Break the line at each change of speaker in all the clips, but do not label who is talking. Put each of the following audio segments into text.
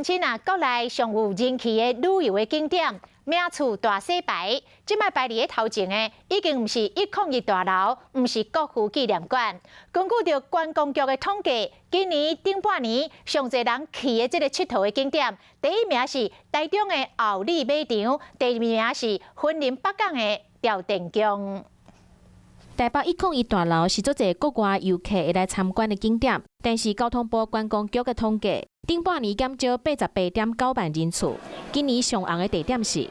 親啊，國內上有人氣的旅遊的景點，名厝大洗牌，這擺排佇咧頭前的，已經毋是101大樓，毋是國父紀念館。根據著觀光局的統計，今年頂半年上濟人去的這个𨑨迌的景點，第一名是台中的后里馬場，第二名是雲林北港的朝天宮。
台北101大樓是足濟國外遊客會來參觀的景點，但是交通部觀光局的統計，頂半年減少88.9萬人次。今年上紅的地點是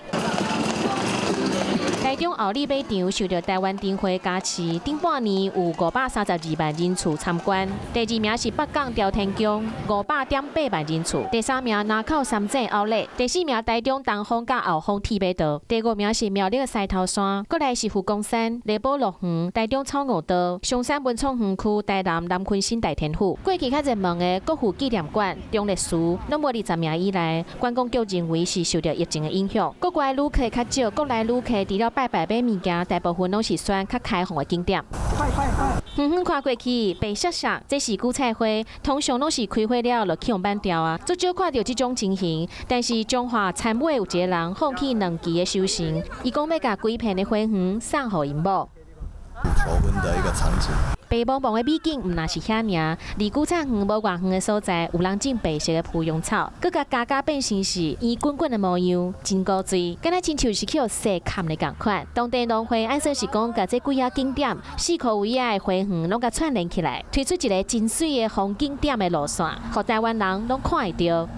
台中后里馬場，受著台灣燈會加持，頂半年有532萬人次參觀。第二名是北港朝天宮，500.8萬人次。第三名林口三井奧萊，第四名台中東峰佮后峰鐵馬道。第五名是苗栗的獅頭山，過來是佛光山、麗寶樂園、台中草悟道、松山文創園區、台南南崑新大天府。過去較熱門的國父紀念館、忠烈祠，攏無20名以內。觀光局認為是受著疫情的影響，國外旅客較少，國內旅客除了拜拜買物件，大部分攏是選較開放的景點。遠遠看過去，白雪雪，這是韭菜花，通常攏是開花了就去予挽掉啊。足少看著這種情形，但是彰化杉尾有一个人放棄兩期的收成，伊講欲共規片的花園送予𪜶某。
求婚的一個場景。
白茫茫的美景毋但是遐爾，離韭菜園無偌遠的所在，有人種白色的芙蓉草，閣共加加變成是圓滾滾的模樣，真古錐，敢若親像是去予雪崁的仝款。當地農會按算是講，共這幾仔景點、四箍圍仔的花園攏共串聯起來，推出一个真媠的風景點的路線，予台灣人攏看會著。